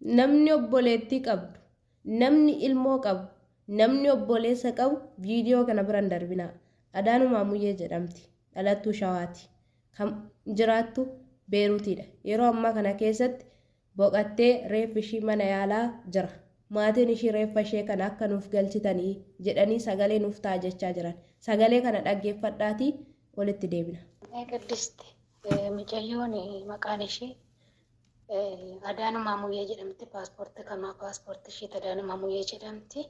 Namni obboleettii qabdu, namni ilmoo qabu, namni obboleessa qabu viidiyoo kana bira hin darbinaa. Adaanuu Maamuyyee jedhamti. Dhalattuu Shawaati. Kan jiraattu Beeruutiidha. Yeroo ammaa kana keessatti boqattee reeffi ishii mana yaalaa jira. Maatiin ishii reeffa ishee kana akka nuuf galchitanii jedhanii sagalee nuuf ta'a jechaa jiran. Sagalee kana dhaggeeffadhaatii walitti deebina. Qiddisti mucayyoon maqaan ishee Adaanuu Maamuyyee jedhamti. Paaspoortii kamaa paaspoortii ishee Adaanuu Maamuyyee jedhamti.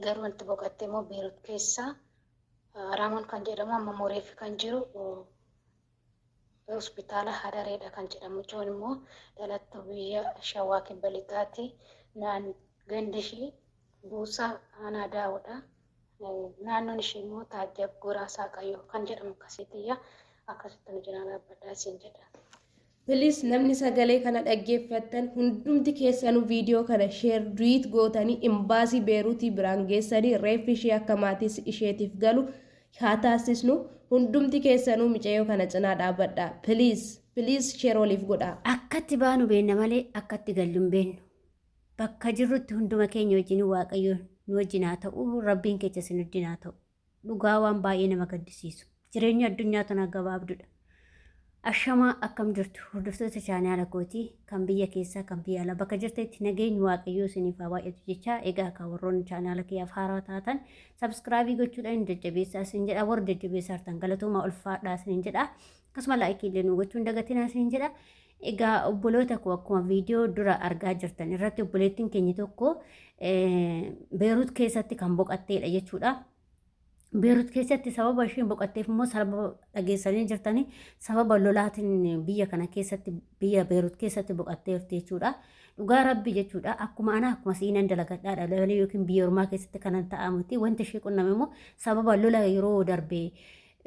Garuu wanti boqotte immoo Beerut keessa Araamoon kan jedhamu amma Mooreef kan jiru hospitaala Hadareedha kan jedhamu. Mucaan immoo dhalattuu biyya Shawaa Kibba Lixaati. Naan gandi ishee Buusaa Aanaa Daawudha. Naannoon ishee immoo Taajjab Goraa Saaqayyoo kan jedhamu akkasiitiyya. Akkasitti nu cinaa dhaabbadhaa isin jedha. Please, namni sagalee kana dhaggeeffattan hundumti keessanuu viidiyoo kana share, duet gootanii imbaasii Beeruutii biraan geessanii reeffi ishee akka maatii isheetiif galu haa taasisnu. Hundumti keessanuu micayyoo kana cinaa dhaabbadhaa. Please, please, share waliif godhaa. Akkatti baanu beenna malee akkatti gallu hin beennu. Bakka jirrutti hunduma keenya wajjin Waaqayyo nu wajjin haa ta'u, Rabbiin keessa isin wajjin haa ta'u. Dhugaa waan baay'ee nama gaddisiisu. Jireenya addunyaa tana gabaabdudha. Ashamaa, akkam jirtu hordoftoota chaanaala kootii, kan biyya keessaa, kan biyya alaa? Bakka jirtanitti nageenyi Waaqayyoo isiniif haa baay'atu jechaa, egaa kan warroonni chaanaala kiyyaaf haaraa taatan subscribe gochuudhaan jajjabeessaa isin jedha. Warri jajjabeessaa jirtan galatoomaa, ulfaadhaa isin jedha. Akkasuma like illee nu gochuun dagatinaa isin jedha. Egaa obboloota koo, akkuma viidiyoo dura argaa jirtan irratti obboleettiin keenya tokko Beerut keessatti kan boqatteedha jechuudha. Beerut keessatti sababa isheen boqatteef immoo sababa dhageessanii jirtanii, sababa lolaatiin biyya kana keessatti, biyya Beerut keessatti boqatteerti jechuudha. Dhugaa Rabbi jechuudha, akkuma ana akkuma siinan dalagadhaadha malee yookiin biyya ormaa keessatti kanan ta'amuti. Wanti ishee qunname immoo sababa lola yeroo darbe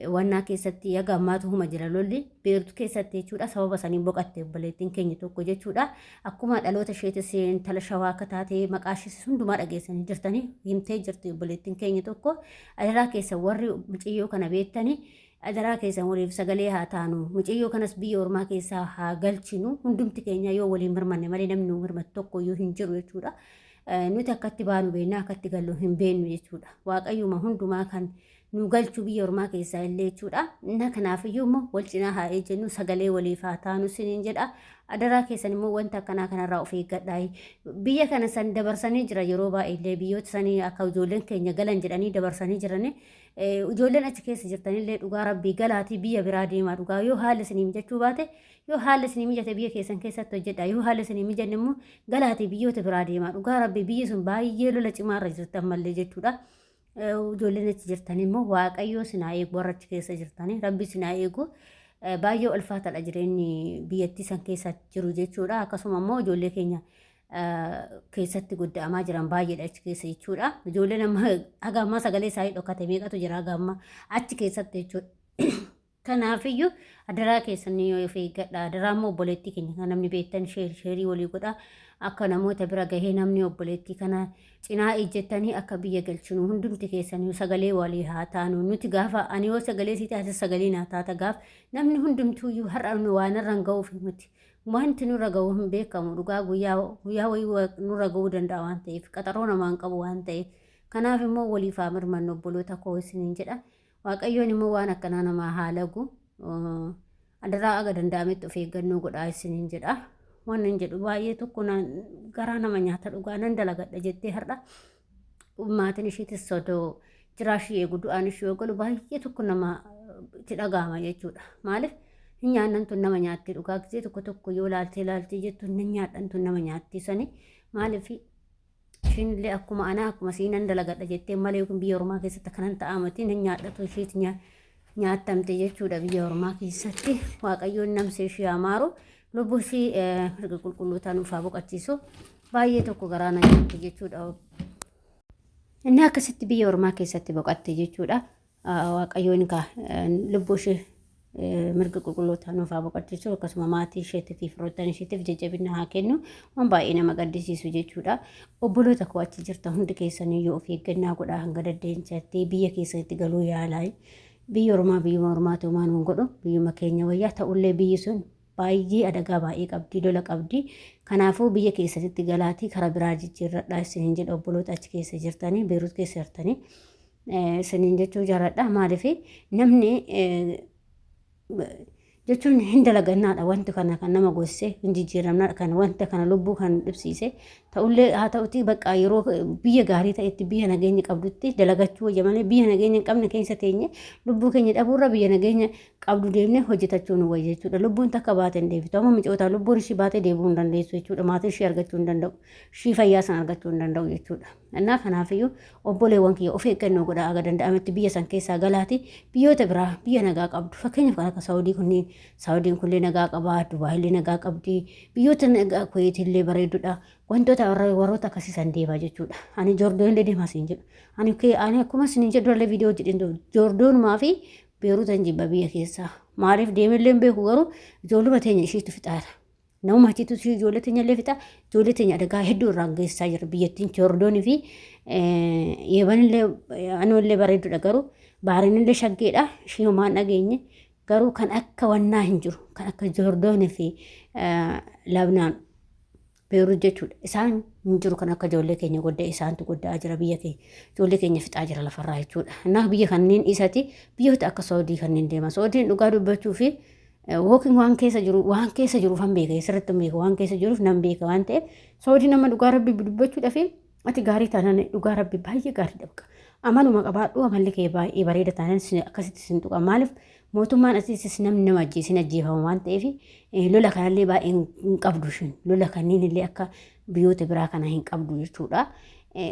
wannaa keessatti, haga ammaatu huma jira lolli Beerut keessatti jechuudha. Sababa saniin boqatte obboleettiin keenya tokko jechuudha. Akkuma dhaloota isheetis intala Shawaa akka taate, maqaa ishees hundumaa dhageessanii jirtanii, himtee jirti obboleettiin keenya tokko. Adaraa keessa warri mucayyoo kana beektanii, adaraa keessan waliif sagalee haa taanu. Mucayyoo kanas biyya ormaa keessaa haa galchinu. Hundumti keenya yoo waliin mirmanne malee namni nu mirmatu tokko iyyuu hin jiru jechuudha. Nuti akkatti baanu beennaa, akkatti gallu hin beennu jechuudha. Waaqayyuma hundumaa kan nu galchu biyya ormaa keessaa illee jechuudha. Na kanaafiyyuu immoo wal cinaa haa ejjennu, sagalee waliif haa taanu siniin jedha. Adaraa keessan immoo wanta akkanaa kanarraa of eeggadhaa. Biyya kana san dabarsanii jira, yeroo baay'ee illee biyyoota sanii akka ijoolleen keenya galan jedhanii dabarsanii jirani. Ijoolleen achi keessa jirtanillee dhugaa Rabbii galaatii biyya biraa deemaa. Dhugaa yoo haalli isinii mijachuu baate, yoo haalli isinii mijate biyya keessan keessatti hojjedha, yoo haalli isinii mijanne immoo galaatii biyyoota biraa deemaa. Dhugaa Rabbii biyyi sun baay'ee lola cimaarra jirti ammallee jechuudha. Ijoolleen achi jirtan immoo Waaqayyoo isin haa eegu. Warra achi keessa jirtanii Rabbi isin haa eegu. Baay'ee ulfaataadha jireenyi biyyattii san keessa jiru jechuudha. Akkasuma immoo ijoollee keenya keessatti gudda'amaa jiran baay'eedha achi keessa jechuudha. Ijoolleen amma haga ammaa sagalee isaanii dhokate meeqatu jira haga ammaa achi keessatti jechuudha. Kanaafiyyuu adaraa keessan yoo of eeggadha. Adaraa immoo obboleettii keenya kan namni beektan share walii godha. Akka namoota bira gahee namni obboleettii kana cinaa ejjettanii akka biyya galchinu hundumti keessan sagalee walii haa taanu. Nuti gaafa ani yoo sagalee sii taate sagalee naa taata, gaaf namni hundumtuuyyuu har'a nu waan irra hin ga'uuf miti. Wanti nurra ga'u hin beekamu, dhugaa guyyaa guyyaa wayii nurra ga'uu danda'a waan ta'eef, qaxaroo namaan qabu waan ta'eef. Kanaaf immoo waliif haa mirmannu, obboloota koo isiniin jedha. Waaqayyoon immoo waan akkanaa namaa haa lagu. Adaraa aga danda'ametti of eeggannoo godhaa isiniin jedha. Waan hin jedhu baay'ee tokko garaa nama nyaata. Dhugaa nan dalagadha jettee har'a maatiin ishiitis odoo jiraa ishii eegu du'aan ishii yoo galu baay'ee tokko nama itti dhaga'ama jechuudha. Maaliif hin nyaannan tun nama nyaatti? Dhugaa gisee tokko tokko yoo laaltee laaltee jettu hin nyaadhan tun nama nyaatti sani. Maaliif isheen illee akkuma anaa akkuma siinan dalagadha jettee malee yookiin biyya ormaa keessatti akkanan ta'a miti, nan nyaadhatu isheeti nyaattamte jechuudha biyya ormaa keessatti. Waaqayyoon namsee ishee amaaru, lubbuu ishii mirga qulqulluu ta'an ufaa boqachiisu. Baay'ee tokko garaa na nyaatti jechuudha. Inni akkasitti biyya ormaa keessatti boqatte jechuudha. Waaqayyoon egaa lubbuu ishee mirga qulqulluu ta'an nuuf haa boqochiisu, akkasuma maatii isheetii fi firoottan isheetiif jajjabina haa kennu. Waan baay'ee nama gaddisiisu jechuudha. Obboloota koo achi jirtan hundi keessaniyyuu of eeggannaa godhaa, hanga dandeenyatti biyya keessanitti galuu yaalaa. Biyya ormaa biyyuma ormaatu homaa nuun godhu, biyyuma keenya wayyaa ta'ullee biyyi sun Baay'ee adagaa baay'ee qabdi, lola qabdi. Kanaafuu biyya keessanitti galaatii karaa biraa jijjiirradhaa isiniin jedha obboloota achi keessa jirtanii, Beeruut keessa jirtanii isiniin jechuu jaaladha. Maaliif namni jechuun hin dalagannaadha wanti kana kan nama gosse hin jijjiiramnaadha kan wanta kana lubbuu kan dhibsiise ta'ullee haa ta'uti bakka yeroo biyya gaarii ta'etti biyya nageenya qabdutti dalagachuu wayya malee biyya nageenya hin qabne keessa teenye lubbuu keenya dhabuurra biyya nageenya qabdu deemne hojjetachuu nu wayya jechuudha. Lubbuun takka baate hin deebitu. Amma micootaa lubbuun ishii baatee deebi'uu hin dandeessu jechuudha. Maatii ishii argachuu hin danda'u. Ishii fayyaa san argachuu hin danda'u jechuudha. Innaa kanaafiyyuu obboleewwan kiyya of eeggannoo godhaa aga danda'ametti biyya san keessaa galaati biyyoota biraa biyya nagaa qabdu. Fakkeenyaaf kan akka Saawudii kunniin Saawudiin kunillee nagaa qaba, Dubaayillee nagaa qabdi, biyyoota nagaa Kuweetillee bareedudha. Wantoota warroota akkasii san deemaa jechuudha. Ani Joordoonillee deemaa siin jedhu. Ani ani akkuma isin jedhu durallee viidiyoo hojjedheen Joordoonumaa fi Beeruutan jibba biyya keessaa. Maaliif deemellee hin beeku garuu ijoolluma teenya ishiitu fixaara. Namuma achiitu ishii ijoollee teenya illee fixa. Ijoollee teenya adagaa hedduu irraan geessisaa jira biyyattiin Joordoonii fi Yeebanillee anuullee bareedudha garuu Baarinillee shaggeedha ishii homaa hin dhageenye garuu kan akka wannaa hin jiru kan akka Joordoonii fi Labnaan Beerut jechuudha. Isaan hin jiru kan akka ijoollee keenya godda isaantu godda'aa jira biyya keenya. Ijoollee keenya fixaa jira lafarraa jechuudha. Kanaaf biyya kanneen isati biyyoota akka Saudii kanneen deema. Saudiin dhugaa dubbachuu fi wookiin waan keessa jiru waan keessa jiruuf han beeka sirriitti hin beeka waan keessa jiruuf nan beeka waan ta'eef Saudiin amma dhugaa rabbi dubbachuudhaaf ati gaarii taanaan dhugaa rabbi baay'ee gaarii dhabqa. Amaluma qabaadhu amalli kee baay'ee bareeda taanaan akkasitti sin tuqa maaliif Mootummaan asiisis namni nama ajjeese hin ajjeefama waan ta'eef lola kanallee baay'ee hin qabdu ishiin. Lola kanneen illee akka biyyoota biraa kana hin qabdu jechuudha.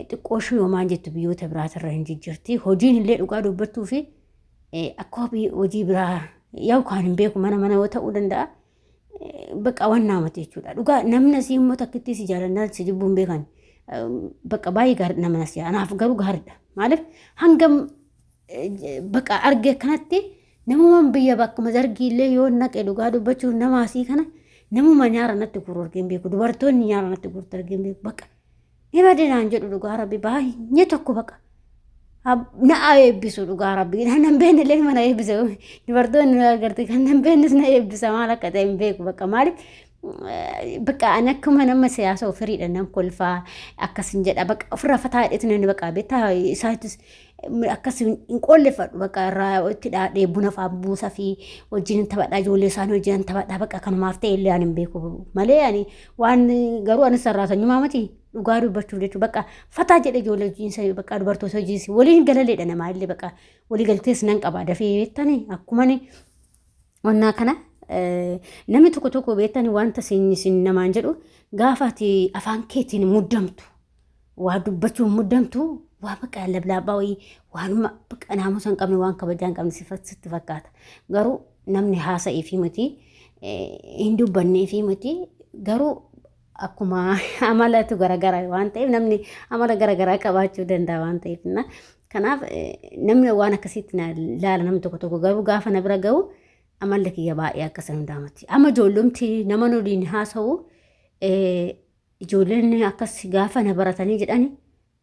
Xiqqoo ishii yoomaan jettu biyyoota biraatirra hin jijjiirti. Hojiin illee dhugaa dubbattuu fi akka hojii biraa yaa'u kaan hin beeku mana mana yoo ta'uu danda'a. Bakka waan naamati jechuudha. Dhugaa namni asii immoo takkittii si jaalannaan si jibbuun beekan. Bakka baay'ee gaariidha nama asii. Anaaf garuu gaariidha. Maaliif hangam bakka arge kanatti namuma biyya bakkuma dargiillee yoo naqe dhugaa dubbachuuf nama asii kana namuma nyaara natti gurru argee hin beeku dubartoonni nyaara natti gurtu argee hin beeku bakka ni bade naan jedhu dhugaa rabbi baay'ee tokko bakka na eebbisu dhugaa rabbi kan nan beekne illee mana eebbisa dubartoonni na agarte kan nan beeknes na eebbisa maal akka ta'e hin beeku bakka maaliif bakka ani akkuma nama siyaasa ofiriidha nan kolfaa akkasin jedha bakka ofirraa fataa jedhetu namni bakka beektaa isaattis akkas hin qoolleffadhu bakka irraa itti dhaadhee buna fa'aa buusa fi wajjin taphadhaa ijoollee isaanii wajjin taphadhaa bakka kanumaaf ta'e illee ani hin beeku malee ani waan garuu ani sarraa sanyumaa miti dhugaa dubbachuuf jechuudha bakka fataa jedhe ijoollee wajjin bakka dubartoota wajjin waliin galaleedha namaa illee bakka walii galtees nan qaba dafee beektani akkuma wannaa kana namni tokko tokko beektani wanta sin namaan jedhu gaafa ati afaan keetiin muddamtu waa dubbachuun muddamtu waa bakka lablaabbaa wayii waanuma bakka naamusa hin qabne waan kabajaa hin qabne sitti fakkaata. Garuu namni haasa'ee fi miti hin dubbannee fi miti garuu akkuma amalatu garagara waan ta'eef namni amala garagaraa qabaachuu danda'a waan ta'eef na kanaaf namni waan akkasiitti na laala namni tokko tokko garuu gaafa na bira ga'u amalli kiyya baay'ee akka san hundaa miti. Amma ijoollumti nama waliin haasa'u Ijoolleen akkas gaafa na baratanii jedhani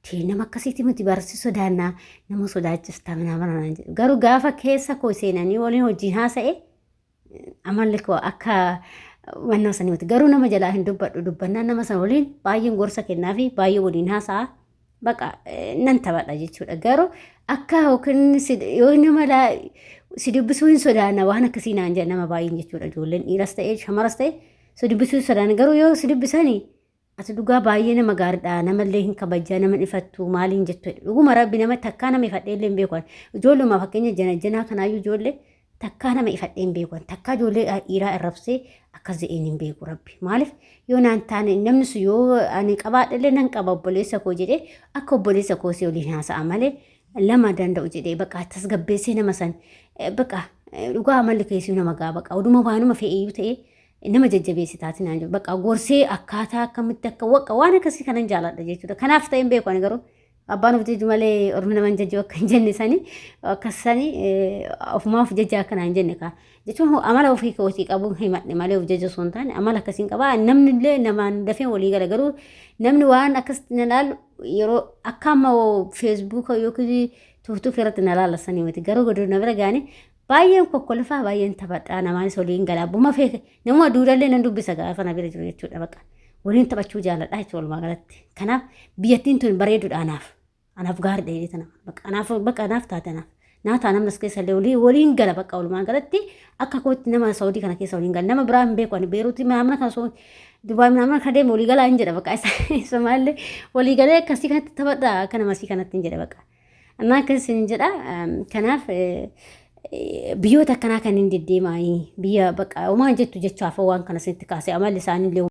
tee nama akkasiiti miti barsi sodaannaa nama sodaachifta nama naan jedhu. Garuu gaafa keessa koo seenanii waliin hojiin haasa'e amalli koo akka wannoo sanii miti. Garuu nama jalaa hin dubbadhu dubbannaan nama sana waliin baay'een gorsa kennaa fi baay'ee waliin haasa'a. Baqa nan taphadha jechuudha. Garuu akka yookiin yoo nama si dubbisuu hin sodaanna waan akkasii naan jedha nama baay'een jechuudha. Ijoolleen dhiiras ta'e shamaras ta'e Si dubbisuu sodaanna garuu yoo si dubbisani ati dhugaa baay'ee nama gaariidha namallee hin kabajaa nama hin ifattu maaliin jettu jedhe. Dhuguma rabbi nama takkaa nama ifadhee illee hin beeku ani. Ijoolluma fakkeenya jana janaa kanaayyuu ijoollee takkaa nama ifadhee hin beeku ani. Takkaa ijoollee dhiiraa arrabsee akkas jedheen hin beeku rabbi. Maaliif yoo naan taane namni sun yoo ani qabaadhe illee nan qaba obboleessa koo jedhee akka obboleessa koo si waliin haasa'a malee lama danda'u jedhee bakka tasgabbeessee nama san bakka dhugaa amalli keessi nama gaa bakka oduma waanuma fe'eeyyuu ta'ee nama jajjabeessi taati naan jedhu bakka gorsee akkaataa akkamitti akka waqa waan akkasii kanan jaaladha jechuudha. Kanaaf ta'e hin beeku ani garuu abbaan of jaju malee ormi nama hin jajju akka hin jenne sani akkas sani ofumaa of jajja akka naan jenne kaa jechuun amala ofii kootii qabu himadhe malee of jaju osoo hin taane amala akkasiin qaba namni illee namaan dafee walii gala garuu namni waan akkas na laalu yeroo akka amma feesbuuka yookiin tuuftuuf irratti na laala sanii miti garuu goduu na bira gaanii Baay'een kokkolfaa baay'een taphadhaa namaanis waliin gala abbuma feete namuma duudallee nan dubbisa gaafa na bira jiru jechuudha baqa. Waliin taphachuu jaaladha jechuudha walumaa galatti. Kanaaf biyyattiin tun bareeduudha anaaf. Anaaf gaariidha jedhee tana baqa anaaf baqa anaaf taate anaaf. Naa ta'a namni as keessa illee walii waliin gala bakka walumaa galatti akka kootti nama Saudii kana keessa waliin gala nama biraa hin beeku ani Beeruutii mana kana soo Dubaay mana kana deeme walii galaa hin jedha bakka isa isumaallee walii galee akkasii kanatti taphadha akka nama asii kanatti hin jedha bakka. Annaa akkas hin jedha kanaaf biyyoota akkanaa kan hin deddeemaa biyya bakka homaa hin jettu jechaaf waan kana sitti kaase amalli isaaniillee.